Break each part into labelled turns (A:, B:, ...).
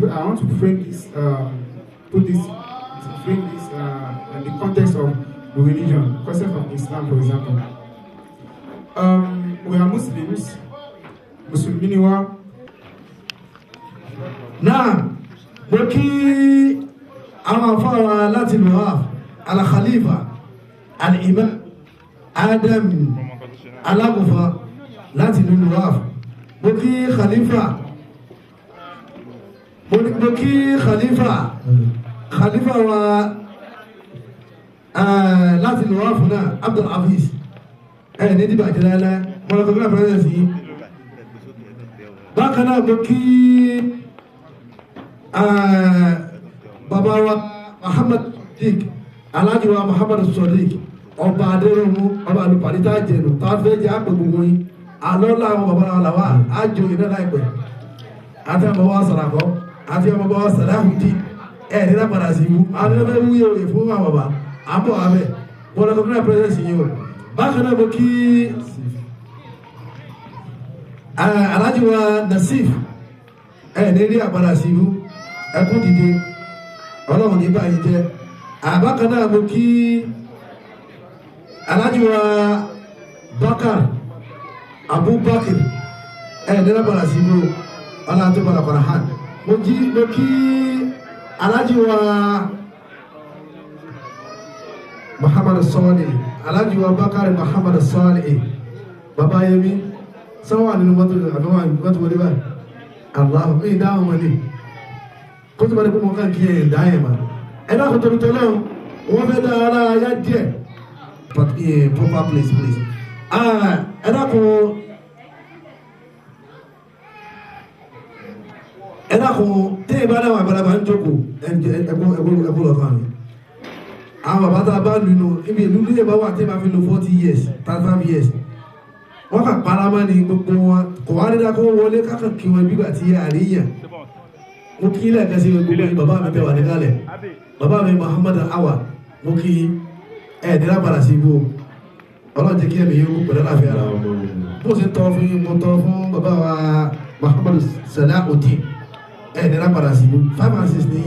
A: I want to frame this, put this, frame this in the context of the religion, concept of Islam, for example. We are Muslims, Mùsùlùmí ni wá.
B: Náà mo kí àwọn afáwa láti Luhaf, Al-Khalifa, Al-Imam Adam Alágùnfà láti ìlú Luhaf. Mo kí Khalifa, mo kí Khalifa wa láti Luhaf náà, Abdul Hafiz, ẹ ní dìbàjẹ́ láéláé, mo lọ kọ́ pẹ́rẹ́sì sí. Bákan náà, mo kí bàbá wa Muhammad Sadiq, Alhaji wa Muhammad Sadiq, ọba Adéròmù, ọba àlùpàdé tá a jẹnu tá a fẹ́ jẹ́ àpè gbogbo yín àlọ́ làwọn bàbá wa làwà á jò yín náà láìpẹ́, àti àwọn bàbá wa Sàràkọ́, àti àwọn bàbá wa Sàláhùdí. Ẹ̀ ní lápadà sí ibú àwọn ẹgbẹ́ wúyẹ̀ òye fún àwọn bàbá àbọ̀ abẹ́ wọn lọ́kọ̀ fún pẹ́sẹ̀sì yìí o. Bákan náà, mo kí Alhaji wa Nasif. Ẹ̀ ní rí àpadà sí ibú, ẹkún dìde, Ọlọ́run ní báyìí jẹ́. Àbákan náà, mo kí Alhaji wa Bakar Abubakar. Ẹ̀ ní lápadà sí ibú, ọlọ́run tó padà padà hàn. Mo kí Alhaji wa Muhammad Sọ́ọ̀lì, Alhaji wa Bakar Muhammad Sọ́ọ̀lì, baba Yemi sanwó nínú mọ́tò àbí wọ́n ti wọlé báyìí. Aláwọ̀ mi dáhùn wọn ni kó tó bá dé pé mo kàn kí ẹ̀ dá yẹn ma. Ẹ dákun, torí tọ́lọ́, wọ́n fẹ́ dá ara yá díẹ̀, but in proper place, please. Ẹ dákun, ẹ dákun, téè bá dáhùn àgbàlagbà ń jókòó, ẹkú lọ́kàn mi. Àwọn bàbá tá a bá nínú ibi ìlú nílé bá wà, téè bá fi lo 40 years, 35 years, wọ́n kà parama ní gbogbo wọn. Kò wá dídá kó wọlé kákan kí wọn bí gbà tí àríyàn. Mo kí lẹ́ẹ̀kan sí gbogbo yín. Bàbá mi tẹ wà níkàlẹ̀, bàbá mi Muhammad Awa, mo kí ẹ nílá padà sí ibú. Ọlọ́run jẹ́ kí ẹ̀mí yín kú pẹ̀lú àlàáfíà ara. Bó ṣe tọrọ fún yín, mo tọrọ fún bàbá wa Muhammad Salahuddin. Ẹ nílá padà sí ibú. 5 and 6 ní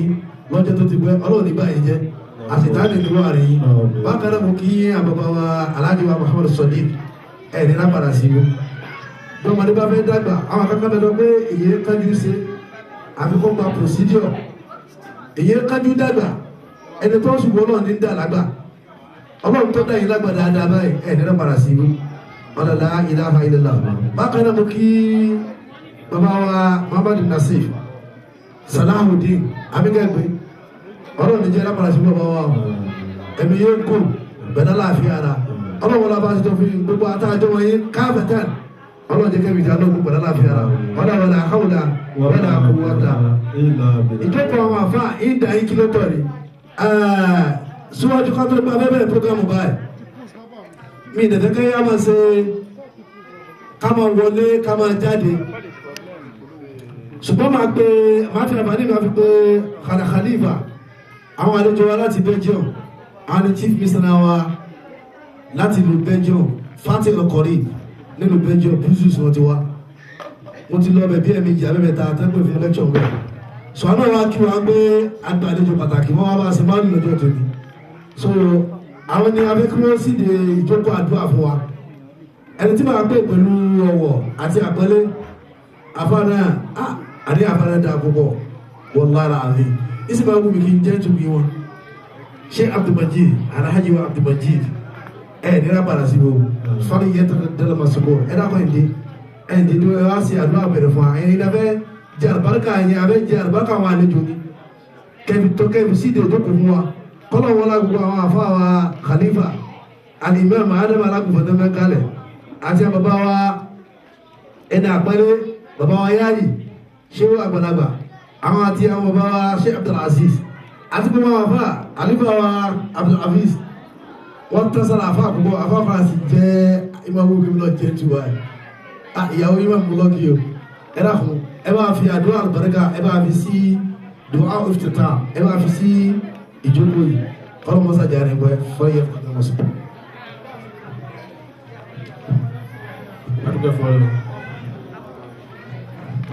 B: lọ́jọ́ tó ti pẹ́. Ọlọ́run ní báyìí jẹ́ àṣetánì ní wà rí. Bákan náà, mo kí àbàbà wa Alhaji wa Muhammad Sadiq. Ẹ nílá padà sí ibú. Bí ọmọdé bá fẹ́ dàgbà, àwọn akẹ́kọ̀ọ́ bẹ lọ pé èyí kájú ṣe àfikún gba procedure. Èyí kájú dàgbà, ẹni tó ṣùgbọ́n náà ní dà lágbà. Ọlọ́run tó dá yín lágbà dáadáa báyìí, ẹ̀ nílá padà sí ibú. La ilaha illallah. Bákan náà, mo kí bàbá wa Muhammad Nasif Salahuddin amígẹ́gbẹ́. Ọlọ́run ní jẹ́ lápadà sí bàbá wa, ẹ̀mí yóò kú bẹ̀rẹ̀ láàfin ara. Ọlọ́run wọn bá ti tó fi gbogbo àtàjọ wọ̀nyí káfẹ́tàn. Ọlọ́run jẹ́ kẹ́mi ìjà náà kú pẹ̀lú láàfin ara. Wala hawla wala quwwata. Ìjókòó àwọn àfa ìdá yín kí ló tọ̀ ni síwájú ká tó gba bẹ́ẹ̀ program báyìí. Mi ìdẹ̀fẹ́ kẹ́ yá máa ṣe ká máa wọlé, ká máa jáde, ṣùgbọ́n máa pe, máa fi àǹfààní, máa fi pe Khalifa, àwọn àlejò wa láti Belgium, àwọn ni chief missioner wa láti ìlú Belgium, Fatih Okori, nílùú Belgium, Brussels wọn ti wá. Mo ti lọ bẹ̀ bí ẹ̀mejì abẹ́mẹ́ta tẹ́gbẹ́ fún lecture bẹ́ẹ̀. Sọ àwọn wa kí wa gbé àgbàlejò pàtàkì wọn wá bá ṣe máa ń lọ́jọ́ tóbi. So àwọn ni abẹ́ kí wọ́n sì dé ìjókòó àdúrà fún wa. Ẹni tí màá pè pẹ̀lú ọ̀wọ̀ àti àpẹẹlẹ afárá àdé, afárá dáa púpọ̀, wallahi alazim, ìsì máa wù mí kí n jẹ́ tóbi wọn. Ṣé Abdulmajid, Alhaji wa Abdulmajid, ẹ nira padà sí wo sọ́ni yẹ tẹ́lẹ̀ ma sọ́kọ́. Ẹ dákọ̀ ẹ̀ dé, ẹ̀ dé ní wá sí àdúrà bẹ̀rẹ̀ fún wa. Ẹ̀yin abẹ́ jẹ́ àlùbáríkà yẹn, abẹ́ jẹ́ àlùbáríkà àwọn àlejò ni kẹfì tó kẹfì sí ìdè òjókòó fún wa. Kọ́lọ̀ wọn lágbègbè àwọn àfa wa Khalifa Alimami Adam Alágùnfọ̀ tó mẹ́kálẹ̀, àti bàbá wa ẹni àpẹẹrẹ, bàbá wa Yáyì ṣéwó àgbàlagbà, àwọn àti àwọn bàbá wa ṣé Abdulaziz, àti bàbá wa àfa àlífà wa Abdulaziz. Wọ́n tẹ́sára àfa àkókò àfa faransé jẹ́ ìmọ̀ kí mi lọ jẹ́ tiwa ẹ̀. Ìyàwó yìí máa mú lọ́kì o. Ẹ dákun, ẹ bá fi àdúrà àlùbáríkà, ẹ bá fi sí dùá ìfìtìtà, ẹ bá fi sí ìjókòó yìí. Kọ́lọ́ mọ́sá jáde gbọ́ fọ́yẹ́ fún ọmọ sùn.
C: Adúgbò fọlọ,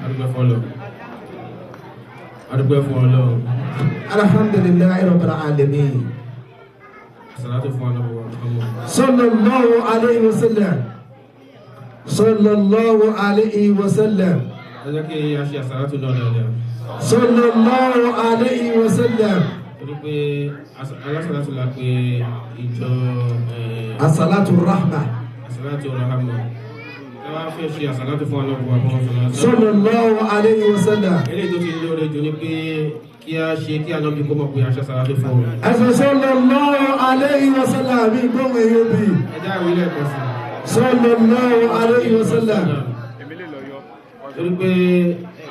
C: adúgbò fọlọ. Adúpẹ́ fún Ọlọ́run.
B: Alhamdulillahi rabbil alamin.
C: Salatu fún Ọlọ́run wa Muhammad.
B: Sallallahu alayhi wa sallam. Sallallahu alayhi wa sallam.
C: Ẹ jẹ́ kí a ṣe àsàlátù náà dáadáa.
B: Sallallahu alayhi wa sallam.
C: Torí pé alásàlátù la pé ìjọ
B: Àsàlátù rahma.
C: Àsàlátù rahma. Ẹ wá fẹ́ ṣe àsàlátù fún Ọlọ́run wa Muhammad.
B: Sallallahu alayhi wa sallam.
C: Eléyìí tó ti lóore jù ni pé kí a ṣe kí Ànábì kó mọ̀ pé a ṣe àsàlátù fún òun.
B: Ẹ̀sùn sallallahu alayhi wa sallam mi gbóhùn èyí òbí.
C: Ẹ já ìwé lẹ́ẹ̀kan sí.
B: Sallallahu alayhi wa sallam.
C: Torí pé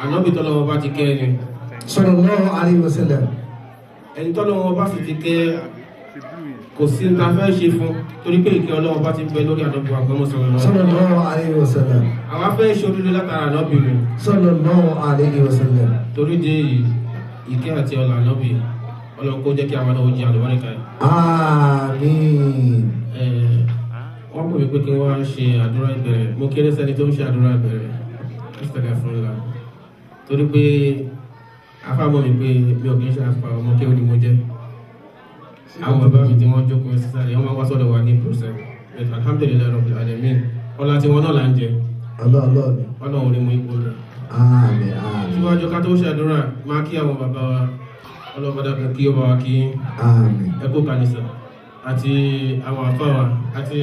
C: Ànábì tọ́lọ́wọ́ bá ti kẹ́ ni.
B: Sallallahu alayhi wa sallam.
C: Ẹni tọ́lọ́wọ́ bá sì ti kẹ́ kò sí ní ta fẹ́ ṣe fún torí pé ìkẹ́ Ọlọ́run bá ti ń bẹ lórí Ànábì wa Muhammad
B: sallallahu alayhi wa sallam.
C: Àwa fẹ́ ṣe oríire látara Ànábì ni.
B: Sallallahu alayhi wa sallam.
C: Torí dé ìkẹ́ àti ọlà Ànábì Ọlọ́run kó jẹ́ kí àwọn náà ó jẹ àlùbáríkà yìí.
B: Àmín.
C: Wọ́n pè mí pé kí wọ́n ṣe àdúrà ìbẹ̀rẹ̀. Mo kéré sẹ́ni tó ń ṣe àdúrà ìbẹ̀rẹ̀. Astaghfirullah. Torí pé afáàmọ́ mi pé mi ò kì í ṣe àfà ọmọ kéwù ni mo jẹ́. Àwọn bàbá mi tí wọ́n jókòó sísàlẹ̀ wọ́n máa wá sọ́dọ̀ wa ní process. Alhamdulillahi rabbil alamin. Ọlá tí wọ́n náà là ń jẹ. Ọlọ́run ní mú ipò rẹ̀.
B: Àmín àmín.
C: Síwájú ká tó ṣàdúrà máa kí àwọn bàbá wa. Ọlọ́run bá dákun kí ó bá wa kí.
B: Àmín.
C: Ẹ kú kàlísà àti àwọn àfáà wa àti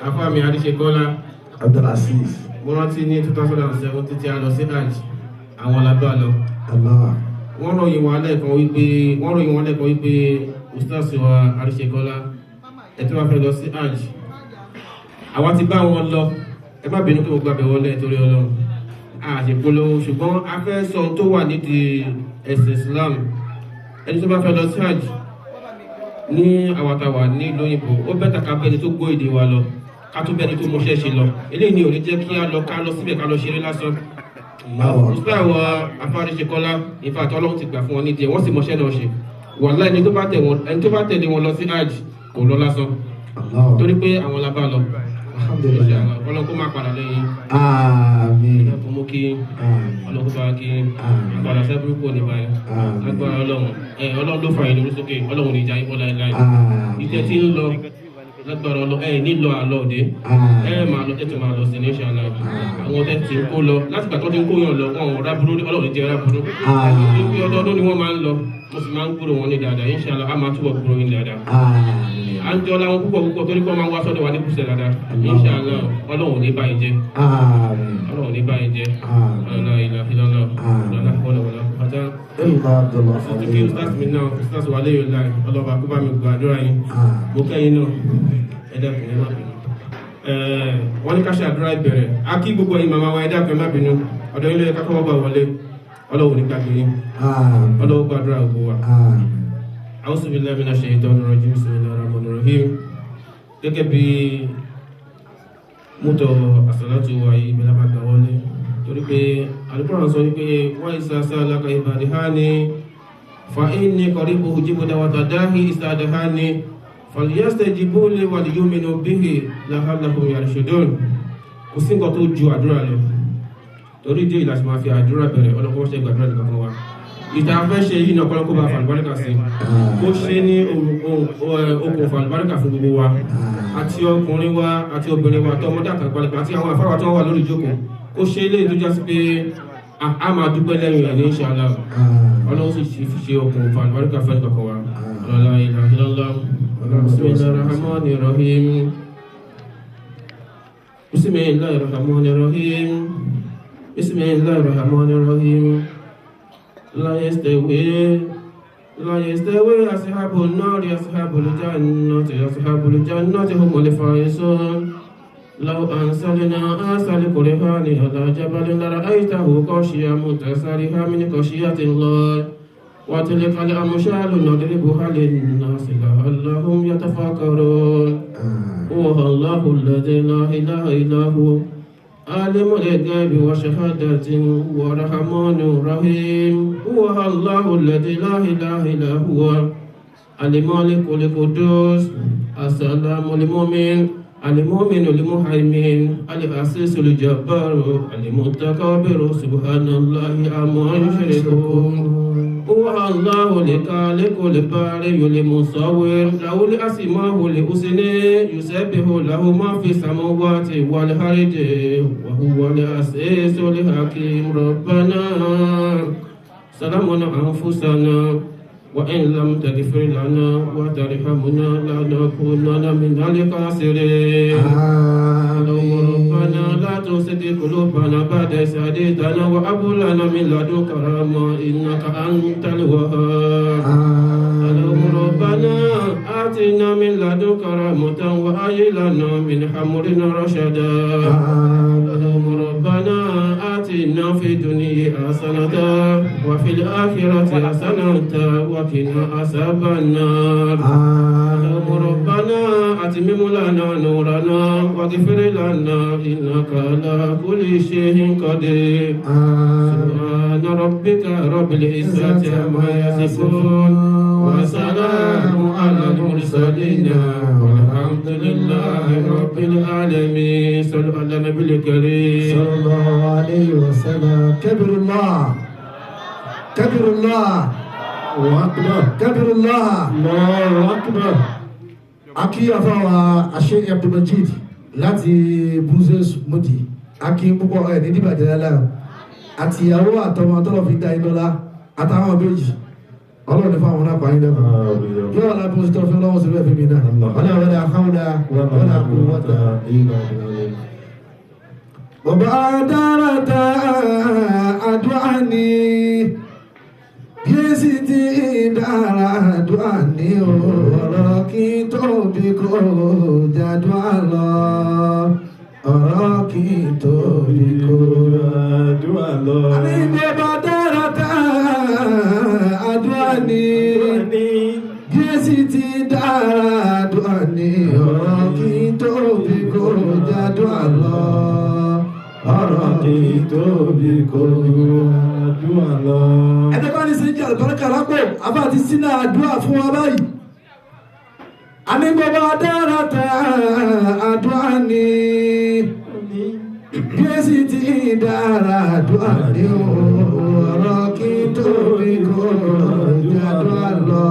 C: àfáà mi Adéṣekọ́lá.
B: Abdulaziz.
C: Mo rántí ní 2007 títí a lọ sí Hajj àwọn làbá lọ.
B: Allah.
C: Wọ́n ròyìn wọn lẹ́ẹ̀kan wípé Ustaz wa Adéṣekọ́lá ẹ tó bá fẹ́ lọ sí Hajj. Àwa ti bá wọn lọ. Ẹ má bínú pé mo gbàgbé wọlé torí Ọlọ́run. A ṣe polówó ṣùgbọ́n a fẹ́ sọ ohun tó wà nídìí ẹ̀sìn Islam. Ẹni tó bá fẹ́ lọ sí Hajj ní àwàtàwà ní ìlú òyìnbó ó bẹ́tà ká bẹ́ni tó gbọ́ èdè wa lọ ká tó bẹ́ni tó mọṣẹ́ ṣe lọ. Eléyìí ni ò ní jẹ́ kí á lọ ká lọ síbẹ̀ ká lọ ṣeré lásán. Ustaz wa Afáríṣekọ́lá ìfà àti Ọlọ́run ti gbà fún wọn nídìí ẹ̀ wọ́n sì mọṣẹ́ náà ṣe. Wàláhì ẹni tó bá tẹ̀lé wọn lọ sí Hajj kò lọ lásán. Torí pé àwọn la bá lọ.
B: Alhamdulillah.
C: Ọlọ́run kó má padà lẹ́yìn.
B: Àmín.
C: Ọlọ́run mú kí Ọlọ́run bá kí padà sẹ́búrúkú ní báyìí. Agbára Ọlọ́run Ọlọ́run ló fà yín lórí sókè Ọlọ́run ní ìjà yín láéláé. Ìtẹ́ tí ń lọ lágbára Ọlọ́run ẹ nílò àlọ́ òde. Ẹ máa lọ tẹ́tù máa lọ sí ní inshallah. Àwọn tẹ́ ti ń kó lọ láti gbà tó ti ń kó yàn lọ wọn ò ráburú Ọlọ́run jẹ́ ráburú. Ìpín ọdọọdún ni wọ́n máa ń lọ. Mo sì máa ń gbúrò wọn ní dáadáa inshallah a máa túbọ̀ gbúrò yín dáadáa. À ń jọ láwọn púpọ̀ púpọ̀ torí pé wọ́n máa ń wá sọ́dọ̀ wa ní kùsẹ̀ dáadáa inshallah Ọlọ́run ní báyìí jẹ́. Ọlọ́run ní báyìí jẹ́. La ilaha illallah. La hawla wala quwwata. Àti kí ustaz mi náà ustaz wà léyìn láì ọlọ́ba kó bá mi gbàdúrà yín. Mo kẹ́yìn náà ẹ dákun ẹ má bínú. Wọ́n ní ká ṣe àdúrà ìbẹ̀rẹ̀. A kí gbogbo ẹ̀yin màmá wa ẹ dákun ẹ má bínú. Ọ̀dọ̀ yín ló yẹ ká kọ́kọ́ gbà wọlé. Ọlọ́run ní gbàgbé yín. Ọlọ́run gbàdúrà gbogbo wa. A'udhu billahi minash shaitanir rajim. Bismillahir rahmanir rahim. Gẹ́gẹ́ bí mútọ̀ àsàlátù wa yìí bẹ̀rẹ̀ bá gbà wọlé. Torí pé Al-Qur'an sọ wípé wa iza sa'alaka ibadi anni fa inni qaribun ujibu da'wata da'i iza da'ani falyastajibu li wal yu'minu bihi la'allahum yarshudun. Kò sí nǹkan tó ju àdúrà lọ. Torí ìdí èyí la ṣe máa fi àdúrà bẹ̀rẹ̀ Ọlọ́run ṣe gbàdúrà nìkan fún wa. Ìta fẹ́ ṣe yìí náà kọ́lọ́kọ́ bá fàlùbáríkà sí. Kó ṣe ní okùn fàlùbáríkà fún gbogbo wa. Àti ọkùnrin wa àti obìnrin wa tọmọdé àtàgbàlagbà àti àwọn àfáwà tó wà lórí ìjókòó. Kó ṣe ilé ìtújá sí pé a máa dúpẹ́ lẹ́yìn ẹ̀ ní inshallah. Ọlọ́run sì fi ṣe okùn fàlùbáríkà fẹ́ nìkan wa. La ilaha illallah. Bismillahir rahmanir rahim. Bismillahir rahmanir rahim. Bismillahir rahmanir rahim. La yastawi ashabun nari ashabul jannati humul faizun. Law anzalna hadhal qur'ana ala jabalin lara'aytahu khashi'an mutasaddi'an min khashyatillah. Wa tilkal amsalu nadribuha lin-nasi la'allahum yatafakkarun. Huwa Allahu alladhi la ilaha illa hu. عالم الغيب وشهادة ورحمن رحيم. هو الله الذي لا إله إلا هو الملك القدوس السلام المؤمن المؤمن المهيمن العزيز الجبار المتكبر سبحان الله عما يشركون. الله الخالق البارئ المصور له الأسماء الحسنى يسبح له ما في السماوات والأرض وهو العزيز الحكيم. ربنا ظلمنا أنفسنا وإن لم تغفر لنا وترحمنا لنكونن من الخاسرين. ربنا لا تزغ قلوبنا بعد إذ هديتنا وهب لنا من لدنك رحمة إنك أنت الوهاب. ربنا آتنا من لدنك رحمة وهيئ لنا من أمرنا رشدا. ربنا آتنا في الدنيا حسنة وفي الآخرة حسنة وقنا عذاب النار. ربنا أتمم لنا نورنا واغفر لنا إنك على كل شيء قدير. سبحان ربك رب العزة عما يصفون وسلام على المرسلين والحمد لله رب العالمين. صلوا على النبي الكريم
B: صلى الله عليه وسلم. كبر الله كبر الله
A: أكبر
B: كبر الله
A: الله أكبر.
B: Akí afáwa Sheikh Abdulmajid láti Buzes Modi akí púpọ̀ ẹ̀ ní dìbàjẹ́ lálẹ́ àti ìyàwó àtọmọ tọ́lọ̀ fi dá iná lá àtàwọn méjì ọlọ́run ní fáwọn náà pààyàn lẹ́kọ̀ọ́ yóò wà lábẹ́ oṣù tó fi ọlọ́run sí bẹ́ẹ̀ fi mi náà wọlé wọlé àkàwọlé wọlé àkúwọ́tà. Bàbá dára ta àdúrà ní yéésì tí dára àdúrà ní ọ̀rọ̀ kí tóbi kó jàdúrà lọ ọ̀rọ̀ kí tóbi kó
A: jàdúrà lọ.
B: Àní bàbá dára ta àdúrà ní yéésì tí dára àdúrà ní ọ̀rọ̀ kí tóbi kó jàdúrà lọ ọ̀rọ̀ kí tóbi kó
A: jàdúrà lọ.
B: Ẹni bá ní sí jẹ́ àlùbáríkà lápò àbá àti sínú àdúrà fún wa báyìí. Àní bàbá dára ta àdúrà ní yéésì tí dára àdúrà ní ọ̀rọ̀ kí tóbi kó jàdúrà lọ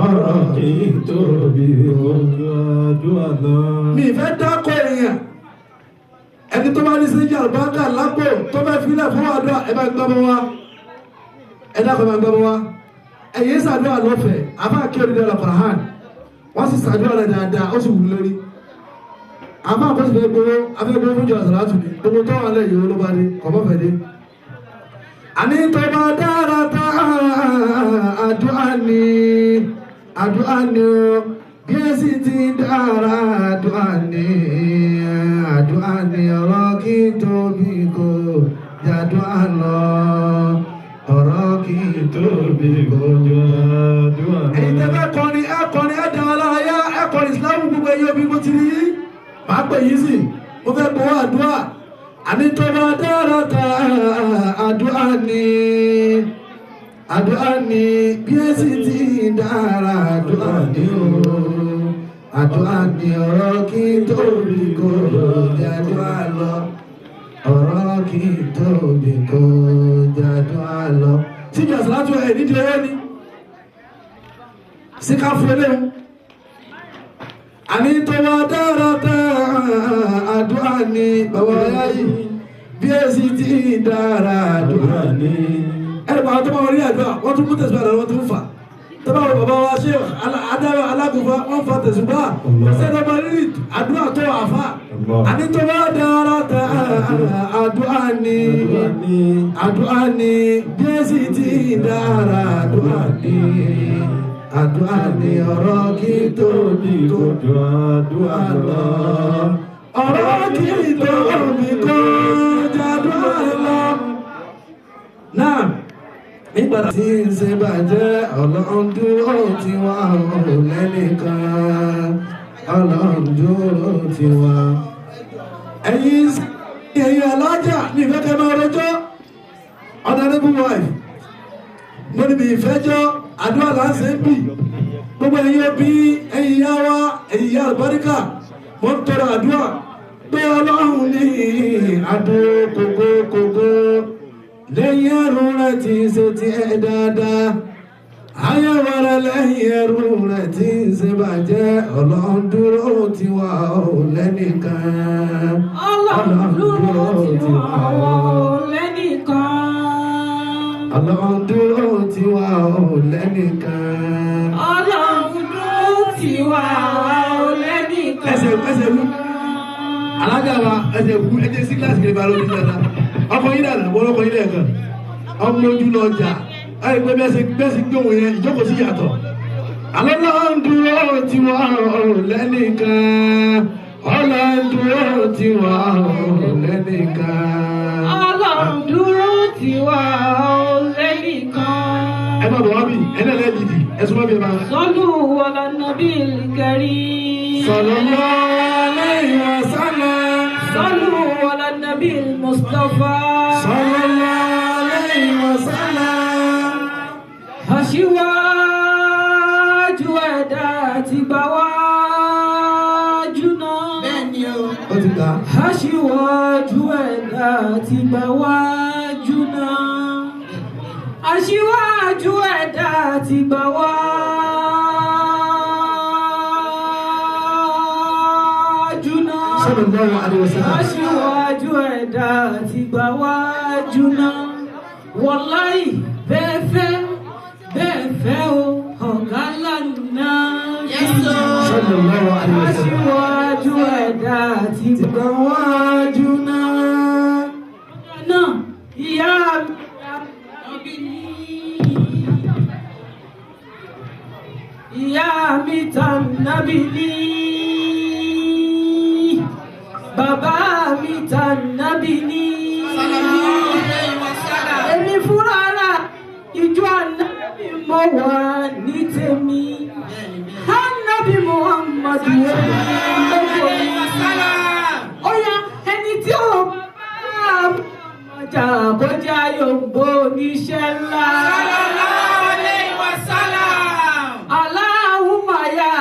B: ọ̀rọ̀
A: kí tóbi kó jàdúrà lọ.
B: Mi fẹ́ dákọ̀ èèyàn ẹni tó bá ní sí jẹ́ àlùbáríkà lápò tó fẹ́ filẹ̀ fún àdúrà ẹ bá gbọ́ bọ́ wá ẹ dákọ̀ ẹ bá gbọ́ bọ́ wá ẹ̀yìn sàdúrà lọ́fẹ̀ẹ́ àbá kí orí dára Kùránì wọ́n sì sàdúrà rẹ̀ dáadáa ó sì wù lórí àbá àkọsí fẹ́ gbowó afẹ́ gbowó fún jọ̀ọ́ sàlátù ni gbogbo tó wà lẹ́yìn owó ló bá dé kọ̀mọ́ fẹ́ dé. Àní tó bá dára tá àdúrà ní àdúrà ní o bí èsì ti dára àdúrà ní àdúrà ní ọ̀rọ̀ kí tóbi kó jàdúrà lọ ọ̀rọ̀ kí tóbi kó
A: jàdúrà lọ.
B: Ẹ̀yin tẹ́ fẹ́ kọrin ẹ kọrin ẹ dára láyà ẹ kọrin Ìsìlámù gbogbo ẹ̀yin òbí mo ti rí yín màá pè yín sí mo fẹ́ gbowó àdúrà. Àní tó bá dára ta àdúrà ní àdúrà ní bí èsì ti dára àdúrà ní o àdúrà ní ọ̀rọ̀ kí tóbi kó jàdúrà lọ ọ̀rọ̀ kí tóbi kó jàdúrà lọ. Síbi àsàlátù ẹ̀ nídìí ẹ̀rọ ni síká fún eléwu. Àní tó bá dára tá àdúrà ní bàbá yáyì bí èsì tí dára àdúrà ní. Ẹnì bàbá tó bá wọlé àdúrà wọ́n tún mú tẹ̀síwá rẹ̀ wọ́n tún fà. Tó bá wọ bàbá wa ṣe adáwọ̀ alágùnfà wọ́n fa tẹ̀síwá. Ṣé tó bá rí àdúrà tó àfà? Àní tó bá dára tá àdúrà ní àdúrà ní bí èsì tí dára àdúrà ní àdúrà ní ọ̀rọ̀ kí tóbi kó
A: jàdúrà lọ.
B: ọ̀rọ̀ kí tóbi kó jàdúrà lọ. Náà nígbà tí ń ṣe bàjẹ́ ọlọ́run dúró ti wá ò lẹ́nìkan ọlọ́run dúró ti wá. Ẹ̀yin ẹ̀yin alájà ní ìfẹ́ kẹ́ máa rojọ́ honorable wife mo ní mi ìfẹ́jọ́ àdúrà là ń ṣe ń bì gbogbo ẹ̀yin òbí ẹ̀yin ìyá wa ẹ̀yin ìyá àlùbáríkà mo ń tọrọ àdúrà pé ọlọ́run ní àdó kòkó kòkó Lẹ́yìn ẹrú rẹ̀ tí ń ṣe ti ẹ̀ dáadáa. Ayọ̀wẹ̀rẹ̀ lẹ́yìn ẹrú rẹ̀ tí ń ṣe bàjẹ́. Ọlọ́run dúró tiwa ò lẹ́nìkan.
D: Ọlọ́run dúró tiwa ò lẹ́nìkan.
B: Ọlọ́run dúró tiwa ò lẹ́nìkan.
D: Ọlọ́run dúró tiwa ò lẹ́nìkan.
B: Ẹsẹ̀ wú. Alájà wa ẹsẹ̀ wú ẹjẹ sí kíláàsì kiri balóbi dáadáa. Ọkọ yín dàda wọ́n lọ́kọ yín lẹ́ẹ̀kan. Ọmọ ojú lọ jà. Ẹ̀rí pé bẹ́ẹ̀ sì gbé òun yẹn ìjókòó sí yàtọ̀. Ọlọ́run dúró tiwa ò lẹ́nìkan. Ọlọ́run dúró tiwa ò lẹ́nìkan.
D: Ọlọ́run dúró tiwa ò lẹ́nìkan.
B: Ẹ má bọ̀ wá bí ẹ náà lẹ́ẹ̀dì dì ẹ súnmọ́ bí ẹ bá.
D: Sallu ala nabil karim.
B: Sallallahu alayhi wa sallam.
D: Sallu ala nabil Mustafa.
B: Sallallahu alayhi wa sallam.
D: Aṣíwájú ẹ̀dá ti gbà wájú náà.
E: Bẹ́ẹ̀ni o.
B: Ó ti gbà.
D: Aṣíwájú ẹ̀dá ti gbà wájú náà. Aṣíwájú ẹ̀dá ti gbà wájú náà.
B: Sallallahu alayhi wa sallam.
D: Aṣíwájú ẹ̀dá ti gbà wájú náà. Wàláì bẹ́ẹ̀ fẹ́ bẹ́ẹ̀ fẹ́ o, ọ̀gá lánàá.
E: Yes o.
B: Sallallahu alayhi wa sallam.
D: Aṣíwájú ẹ̀dá ti
B: Ti gbà wájú náà.
D: náà. Ìyá mi ìyá mi tànàbí ní. Bàbá mi tànàbí ní.
E: Sallallahu alayhi wa sallam.
D: Èmi fúnra ra ìjọ ànábì mo wà ní tèmi. Ànábì Muhammadu lóko mi. Ó yá ẹni tí ó bá ọjà kọjá yòǹbó oníṣẹ́ ńlá.
E: Sallallahu alayhi wa sallam.
D: Allahumma ya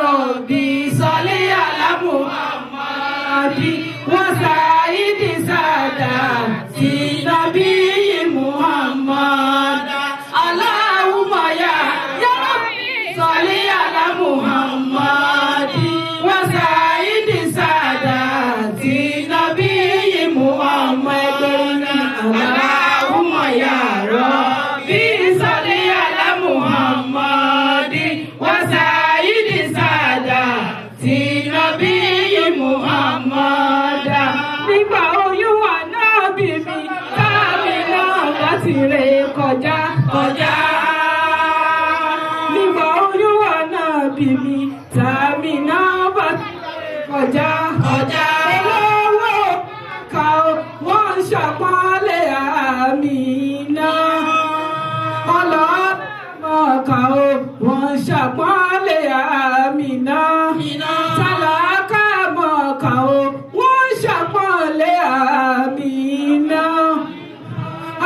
D: Rabbi salli ala Muhammadi wa sayyidi sadati nabiyyi Muhammad. Allahumma ya Rabbi salli ala Muhammadi wa sayyidi sadati nabiyyi Muhammad. Allahumma ya Rabbi salli ala Muhammadi wa sayyidi sadati nabiyyi Muhammad. Nígbà oyún wà náà bí mi, káàmì náà láti rè kọjá kọjá. Nígbà oyún wà náà bí mi, tàmí náà bá ti rè kọjá
E: Kọjá.
D: Olówó ká wọ́n ń ṣàpọ́nlé àmì náà. Ọlọ́mọ ká wọ́n ń ṣàpọ́nlé àmì náà. Tálákà mọ̀ ká wọ́n ń ṣàpọ́nlé àmì náà.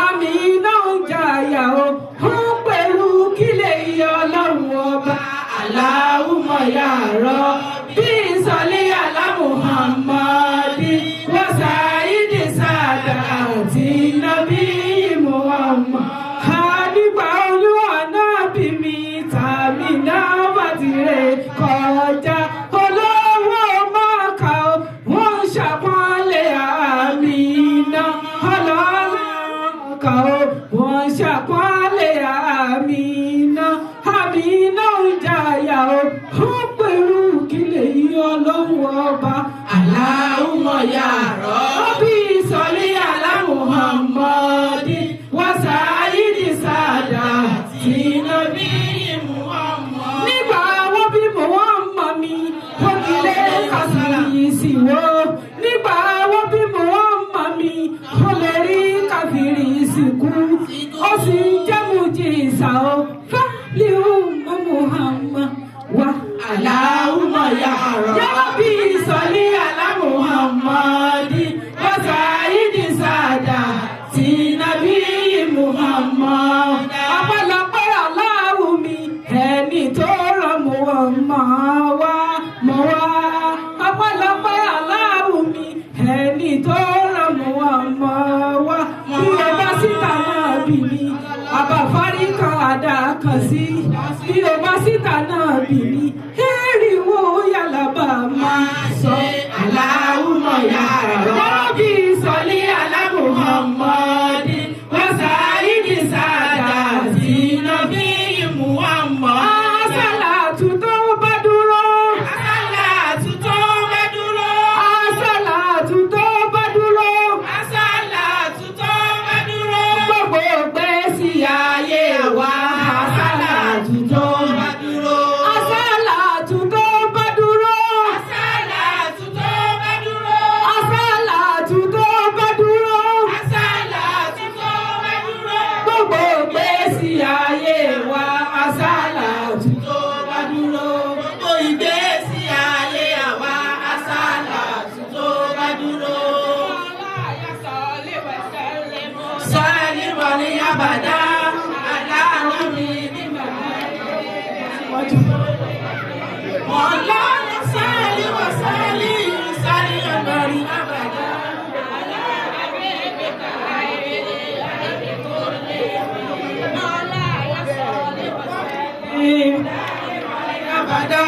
D: Àmì náà ń jàyà o, ó ń pẹ̀lú kílẹ̀ iye ọlọ́run ọba. Allahumma ya Rabbi salli ala Muhammadi wa sayyidi sadati nabiyyi Muhammad. Nígbà olúwa náà bí mi tàmí náà bá ti rè kọjá. Olówó máa kà ó, wọ́n ń ṣàpọ́nlé àmì náà. Ọlọ́lá kà ó, wọ́n ń ṣàpọ́nlé àmì náà. Àmì náà ń jàyà ó, ó pẹ̀lú kílẹ̀ yí ọlọ́run ọba.
E: Allahumma ya
D: Rabbi salli ala Muhammadi wa sayyidi sadati nabiyyi
E: Muhammad.
D: Nígbà wọ́n bí mo wọ́n mọ̀ mi, wọ́n ti lé kàfìrí sí wo. Nígbà wọ́n bí mo wọ́n mọ̀ mi, wọ́n lè rí kàfìrí sí kú. Ó sì ń jẹ́ mùjísà o, fálíhù mọ́ Muhammad wa.
E: Allahumma ya Rabbi.
D: Ya Rabbi salli ala Muhammadi wa sayyidi sadati nabiyyi Muhammad. Ọpẹ́lọpẹ́ Allahu mi, ẹni tó rán Muhammad wá mọ́ wá. Ọpẹ́lọpẹ́ Allahu mi, ẹni tó rán Muhammad wá. Bí o bá síta. kàn sí bí o bá síta náà bì ní eriwo yàlábà máa sọ.
E: Allahumma ya
D: Rabbi sọlí ala Muhammadin wa sa'idi
E: Sadati Nabi Muhammad.
D: Àsàlátù tó bá dúró.
E: Àsàlátù tó bá dúró.
D: Àsàlátù tó bá dúró.
E: Àsàlátù tó bá dúró.
D: Gbogbo gbèsè ayé wa.
E: Àsàlátù tó bá dúró.
D: Àsàlátù tó bá dúró.
E: Àsàlátù tó bá dúró.
D: Àsàlátù tó bá dúró.
E: Àsàlátù tó bá dúró.
D: Gbogbo gbèsè ayé wa. Àsàlátù
E: Tó bá dúró. Gbogbo ìgbésí ayé àwa àsàlátù tó bá dúró. Sọ́ọ́lì wọlé abàdá, àdáhùn mi ní màmá. Mọ̀lá sọ́ọ́lì wọ sọ́ọ́lì, sọ́ọ́lì ọ̀gbọ̀nrín abàdá. Abàdá.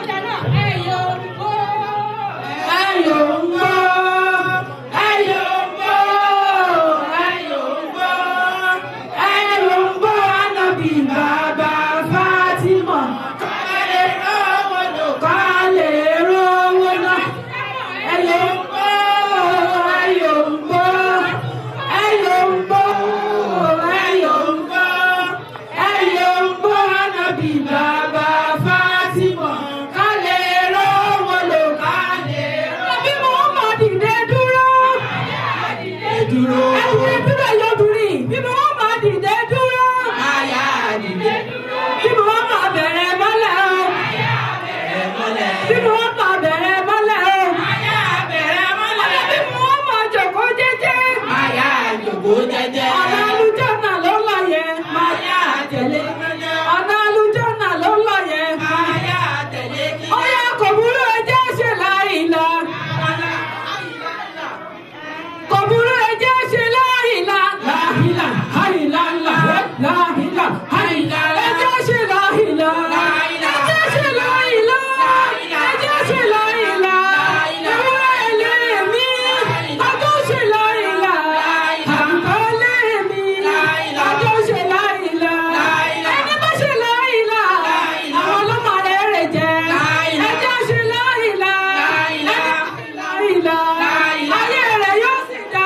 D: Ayọ̀ ń gbọ́, ayọ̀ ń gbọ́, ayọ̀ ń gbọ́, ayọ̀ ń gbọ́, Ànábì bàbá Fátímà.
E: Kálẹ̀ rọ́wọ́ lò.
D: Ká lè rówó ná. Ayọ̀ ń gbọ́, ayọ̀ ń gbọ́, ayọ̀ ń gbọ́, ayọ̀ ń gbọ́, ayọ̀ ń gbọ́, Ànábì bàbá Fátímà. Ká lè rówó lò, ká lè rówó. Àbí mo mọ̀ dìde dúró.
E: Dúró.
D: Ẹ dìde dúró yobìnrin, bí mo mọ̀ dìde dúró.
E: Aya dìde.
D: Bí mo mọ̀ bẹ̀rẹ̀ mọ́lẹ̀ o.
E: Mọ́lẹ̀.
D: Bí mo mọ̀ bẹ̀rẹ̀ mọ́lẹ̀ o.
E: Aya bẹ̀rẹ̀ mọ́lẹ̀.
D: Bí mo mọ̀ jòkó jẹ́jẹ́.
E: Aya jòkó jẹ́jẹ́.
D: Ọ̀nà àlùjọ́nà ló lọ yẹn.
E: Aya tẹ̀lé mọ́lẹ̀.
D: Ọ̀nà àlùjọ́nà ló lọ yẹn.
E: Aya tẹ̀lé kí.
D: Ó yá kò burú ẹjẹ́ ṣe láìla. Kò burú ẹjẹ́ ṣe láìla. Láìla, àìlà, láìla, àìlà. Ẹjẹ́ ṣe láìla. Ẹjẹ́ ṣe láìla. Ẹjẹ́ ṣe láìla. Ewúrẹ́ ilé mi. Ọjọ́ ṣe láìla. Àgùntàn ilé mi. Ọjọ́ ṣe láìla. Ẹni bá ṣe láìla. Àwọn ọlọ́mọ rẹ̀ rẹ̀ jẹ. Ẹjẹ́ ṣe láìla. Láìla. Ayé rẹ̀ yóò sì dá.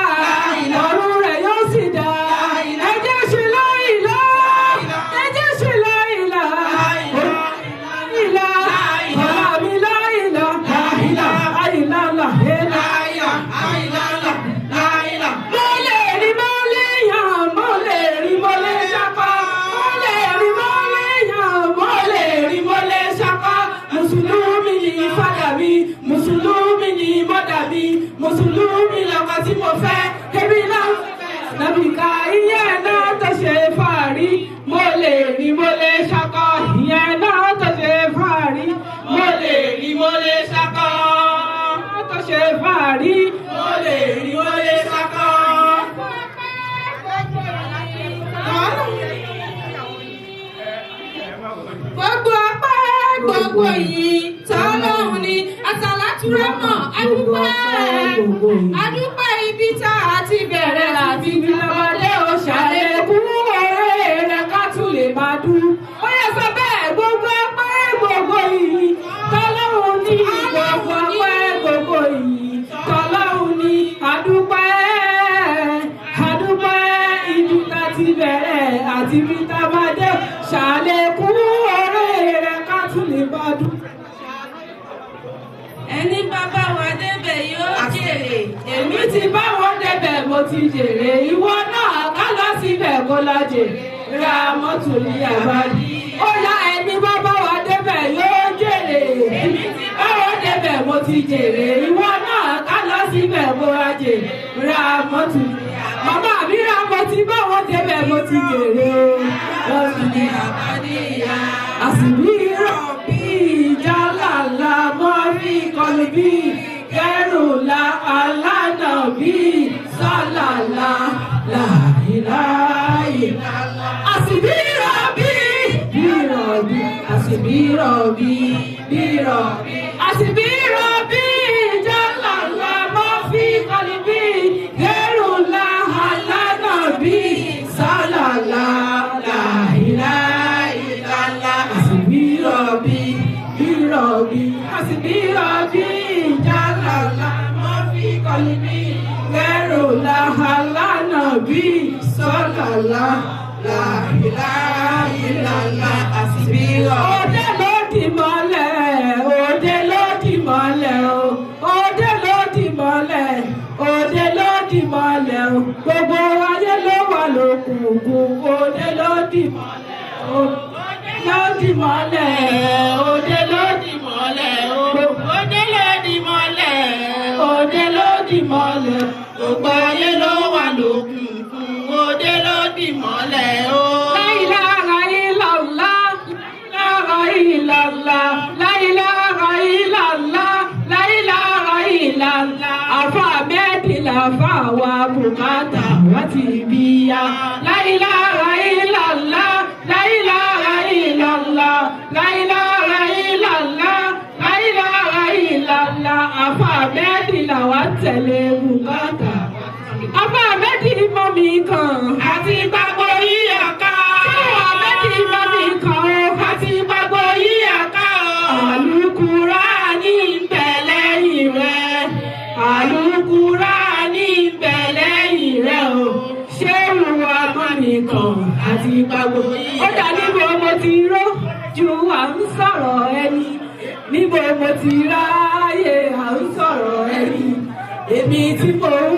D: Ọ̀run rẹ̀ yóò sì dá. Ẹjẹ́ ṣe láìla. Ẹjẹ́ ṣe láìla. Láìla. Ọ̀la mi láìla. Láìla. Àìlá láìla.
E: Aya, àìlá, láìlá.
D: Mo lè rí mo lè yàn, mo lè rí mo lè ṣapá. Mo lè rí mo lè yàn, mo lè rí mo lè ṣapá. Mùsùlùmí ni fádà mi, Mùsùlùmí ni mọ́dà mi, Mùsùlùmí lọ́kọ tí mo fẹ́. Èmi náà nàbìkà ìyẹn náà tó ṣe fàárí. Mo lè rí mo lè ṣakọ, ìyẹn náà tó ṣe fàárí. Mo lè rí mo lè ṣakọ, tó ṣe fàárí.
E: Mo lè rí mo lè ṣakọ.
F: Gbogbo ọpẹ́ gbogbo yìí tọ́lọ́run ni àsàlátúrẹ́mọ̀ adúpẹ́ adúpẹ́ ibi tá a ti bẹ̀rẹ̀ àti ibi lọ́mọdé
D: Ó ṣàlékún oore rẹ̀ ká tún lè máa dún. Ó yẹ sọ bẹ́ẹ̀ gbogbo ọpẹ́ gbogbo yìí tọ́lọ́run ní gbogbo ọpẹ́ gbogbo yìí tọ́lọ́run ní adúpẹ́ adúpẹ́ ibi tá ti bẹ̀rẹ̀ àti ibi tá bá dé ṣàlékún oore rẹ̀ ká tún lè máa dún.
F: Ẹni bàbá wa débẹ̀ yóò jèrè.
D: Èmi ti bá wọn débẹ̀ mo ti jèrè ìwọ náà ká lọ síbẹ̀ kó lọ jèrè ra mọ́tò ní àbájí. Ó yá ẹni bá bá wa débẹ̀ yóò jèrè. Èmi ti bá wọn débẹ̀ mo ti jèrè ìwọ náà ká lọ síbẹ̀ kó lọ jèrè ra mọ́tò ní àbájí. Màmá mi ra mo ti bá wọn débẹ̀ mo ti jèrè o. Mọ́tò ní
E: Àbájí.
D: Àsìbí rọ̀bì jálàlá mọ́rí kọlùbí kẹrùlá alánàbí sálàlá. Lẹ́rù làhálà bí sọ́làlá
E: Láìláìlàlá àsìbílọ̀.
D: Òde ló dì mọ́lẹ̀, òde ló dì mọ́lẹ̀ o, òde ló dì mọ́lẹ̀, òde ló dì mọ́lẹ̀ o, gbogbo ayé ló wà lókùnkùn, òde ló dì mọ́lẹ̀ o, òde ló dì mọ́lẹ̀, òde ló dì
E: mọ́lẹ̀ o, òde ló dì mọ́lẹ̀,
D: òde ló dì mọ́lẹ̀,
E: gbogbo ayé ló wà lókùnkùn, òde ló dì mọ́lẹ̀ o.
D: La ilaha illallah, la ilaha illallah, la ilaha illallah, la ilaha illallah. Àfà mẹ́ẹ̀dì làfà wa bùkátà wá ti bí ya. La ilaha illallah, la ilaha illallah, la ilaha illallah, la ilaha illallah. Àfà mẹ́ẹ̀dì làwa tẹ̀lé bùkátà. Àfà mẹ́ẹ̀dì mọ́ mi kàn.
E: Àti gbàgbọ́ yíyà ká.
D: Àfà mẹ́ẹ̀dì mọ́ mi kàn o.
E: Àti gbàgbọ́ yíyà ká o.
D: Àlùkùránì ń bẹ lẹ́yìn rẹ̀. Àlùkùránì ń bẹ lẹ́yìn rẹ̀ o. Ṣé ìwà mọ́nìkan àti gbàgbọ́? Ó dà níbo mo ti ró ju à ń sọ̀rọ̀ ẹni. Níbo mo ti ráyè à ń sọ̀rọ̀ ẹni. Èmi tí mo ń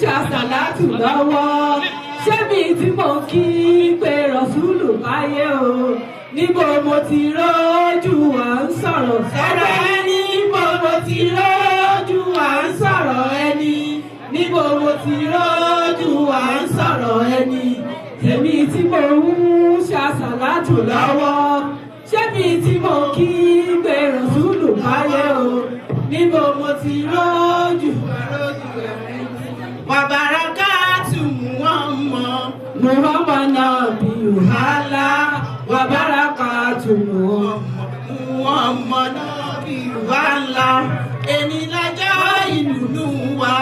D: ṣàṣàlátù lọ́wọ́. Ṣé mi tí mo kí pé Rọ̀súlù báyé o? Níbo mo ti rójú à ń sọ̀rọ̀ sọ̀rọ̀ ẹni? Níbo mo ti rójú à ń sọ̀rọ̀ ẹni? Níbo mo ti rójú à ń sọ̀rọ̀ ẹni? Èmi tí mo ń ṣàṣàlátù lọ́wọ́. Ṣé mi tí mo kí pé Rọ̀súlù báyé o? Níbo mo ti rójú?
E: Wàbàràkàtù Muhammad.
D: Muhammad nabi yuhala wàbàràkàtù Muhammad.
E: Muhammad nabi yuhala. Èní lọ́jọ́ ìdùnnú wa,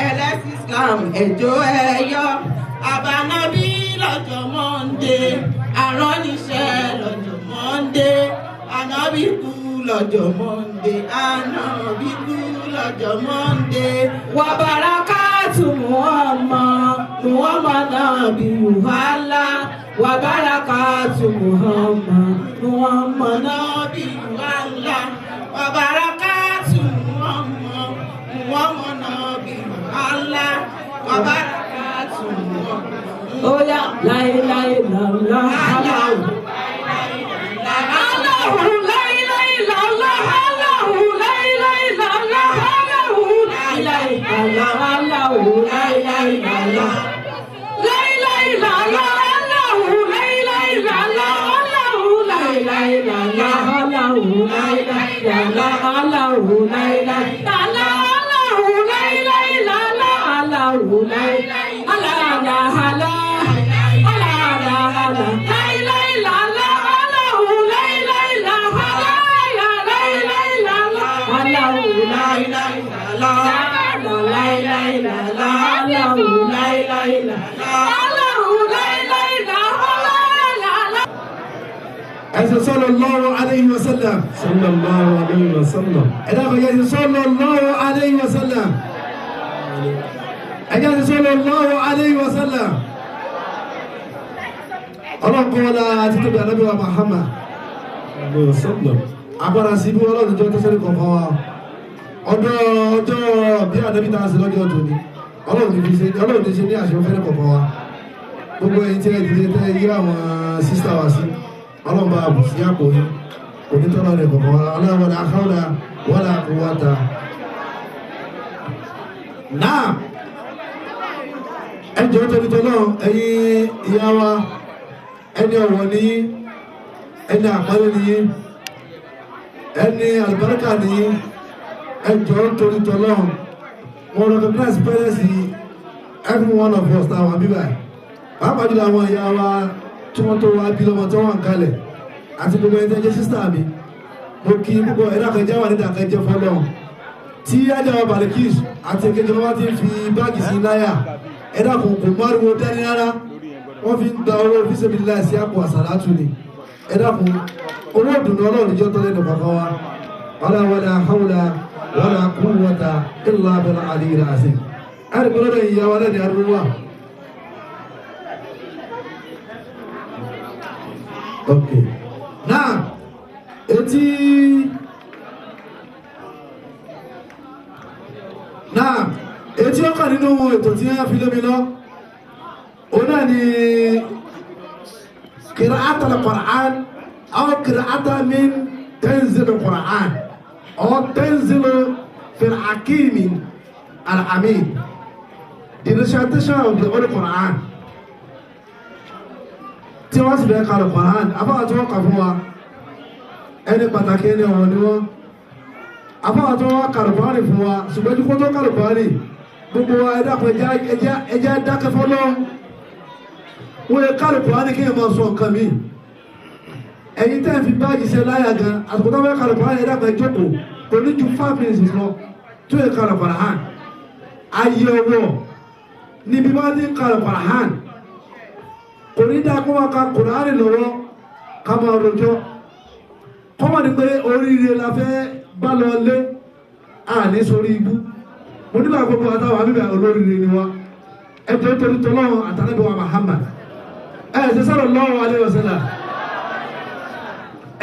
E: ẹlẹ́sìn Islam ẹ̀jọ́ ẹ̀yọ́. Àbánábí lọ́jọ́ Mọ́ndé, àrọ́níṣẹ́ lọ́jọ́ Mọ́ndé, ànábì kú lọ́jọ́ Mọ́ndé, ànábì kú lọ́jọ́ Mọ́ndé.
D: Wàbàràkàtù Muhammad, Muhammad nabi yuhala wàbàràkàtù Muhammad, Muhammad
E: Nabi yuhala. Wàbàràkàtù Muhammad, Muhammad nabi yuhala. Wàbàràkàtù Muhammad.
D: Oya láéláé lọ́lá aláwọ̀. Aláwọ̀ láéláé lọ́lá aláwọ̀ láéláé lọ́lá aláwọ̀ láéláé lọ́lá aláwọ̀ láéláé lọ́lá. Láéláé lọ́lá aláwọ̀ láéláé lọ́lá aláwọ̀ láéláé lọ́lá aláwọ̀ láéláé lọ́lá aláwọ̀ láéláé lọ́lá aláwọ̀ láéláé lọ́lá aláwọ̀ láéláé lọ́lá.
B: Ẹsẹ̀ sallallahu alayhi wa sallam.
A: Sallallahu alayhi wa sallam.
B: Ẹ̀dá kan yẹ sallallahu alayhi wa sallam. Ẹ̀jẹ̀ sallallahu alayhi wa sallam. Ọlọ́run kọ́ wọlé àti tóbi ànábì wa Muhammad. Agbára sí bí ọlọ́run jọ tó sẹ́ni kọ̀ọ̀kan wa. Ọjọ́ ọjọ́ bí ànábì tá a ṣe lọ́jọ́ tòní. Ọlọ́run ti fi ṣe ọlọ́run ti ṣe ní àṣẹ fẹ́rẹ́ kọ̀ọ̀kan wa. Gbogbo ẹ̀yin tí ẹ dìde tẹ́ yí àwọn sísá wa sí. Ọlọ́run bá bù sí àpò yín. Kò ní tọ́lá rẹ̀ kọ̀ọ̀kan wa. Aláwọ̀ hawla wala quwwata. Náà ẹ jọ̀ọ́ torí tọ́lọ́ ẹ̀yin ìyá wa, ẹni ọ̀wọ̀ ni yín, ẹni àpọ́nlé ni yín, ẹni àlùbáríkà ni yín. Ẹ jọ̀ọ́ torí tọ́lọ́, mo recognize parents every one of us táwọn bíbá yìí, pàápàá jùlọ àwọn ìyá wa tí wọ́n tó wá bí lọ́mọ tí wọ́n wà ń kalẹ̀ àti gbogbo ẹni tẹ́ jẹ́ sísá mi. Mo kí púpọ̀ ẹ̀dá kan jẹ́ wà nídà kan jẹ́ fọlọ́ tí ajá wa Balikis àti èkejì wọn bá ti ń fi báàgì sí láyà, ẹ̀dá kò kò márùn dání rárá, wọ́n fi ń gba owó fíṣẹ́bílá sí àpò àsàlátù ni. Ẹ̀dá kò owó ìdùnnú ọlọ́run jẹ́ tọ́lẹ̀ nù kankan wa. Wala wala hawla wala quwwata illa bil aliyyil azim. Ẹ̀rí pé lọ́dọ̀ ìyá wa náà ní ariwo wà. Ok. Now, etí náà etí ọkàn nínú ètò tí wọ́n fi lé mi lọ, òun náà ni qira'at al-Qur'an aw qira'ata min tanzil al-Qur'an aw tanzil fil hakim al-amin, the recitation of the Holy Quran. Tí wọ́n sì fẹ́ ka al-Qur'an, afáwọn tí wọ́n kà fún wa ẹni pàtàkì ẹni ọ̀rọ̀ ni wọ́n. Afáwọn tí wọ́n ka al-Qur'an fún wa, ṣùgbọ́n tí kò tó ka al-Qur'an gbogbo wa ẹ dákun ẹjẹ́ dákẹ́ fọlọ́. Wọ́n yẹ ka al-Qur'an kí ẹ máa sọ nǹkan mi. Ẹ̀yin tẹ́ ẹ fi báàgì ṣe láyà gan, àsìkò tó fẹ́ ka al-Qur'an ẹ dákun ẹ jókòó, kò ní ju 5 minutes lọ tó yẹ ka al-Qur'an. Ayé ọwọ́ níbi bá ti ń ka al-Qur'an kò ní dáa kó máa ka Kùránì lọ́wọ́ ká máa rojọ́. Kọ́mọ̀ ní pé oríire la fẹ́ bá lọ lé àní sórí ibú. Mo nígbà gbogbo àtàwọn àbíbẹ̀ olóríire ni wá. Ẹ jẹ́ torí tọ́lọ́run àtàlẹ́bí wa Muhammad. Ẹ ṣe sallallahu alaihi wasallam.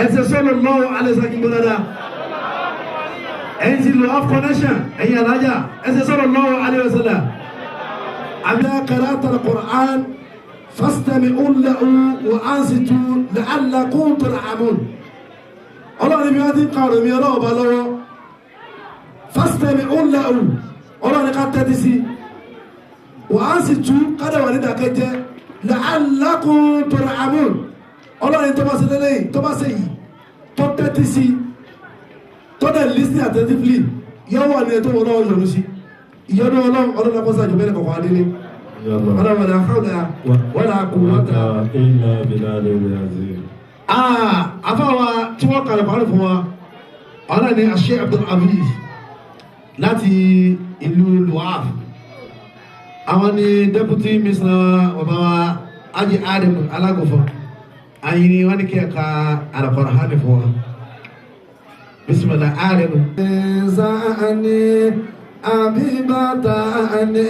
B: Ẹ ṣe sallallahu alaihi wasallam kí n gbọ́ dáadáa. Ẹ̀yin ti lo off connection, ẹ̀yin alájà, ẹ ṣe sallallahu alaihi wasallam. Àbí qira'at al-Qur'an fastami'u lahu wa ansitu la'allakum turhamun. Ọlọ́run bí wọ́n ti ń ka ọ̀rọ̀ mi ọlọ́run bá lọ́wọ́. Fastami'u lahu, ọlọ́run ká tẹ́tí sí. Wa ansitu kádà wà ní ìdákẹ́jẹ́ la'allakum turhamun. Ọlọ́run tó bá ṣe lélẹ́yìn tó bá ṣe yìí tó tẹ́tí sí tó dẹ̀ listen attentively yóò wà ní ẹ̀tọ́ wọn lọ́wọ́ yọ̀rọ̀ sí. Ìyọ́nú ọlọ́run ọlọ́run akọ́sà jù bẹ́ẹ̀ kọ̀ọ̀kan adélé. Ọlọ́run wala hawla wala quwwata
G: illa billahi al-azim.
B: Afáwa tí wọ́n kàlẹ̀ pàrọ̀ fún wa, ọ̀nà ni Sheikh Abdul Aziz láti ìlú Luaf. Àwọn ni deputy minister bàbá wa Haji Adam Alágòfò. Àyìn ni wọ́n ní kí ẹ ka Al-Qur'an fún wa. Bismillah Adam. Zani abibata ani.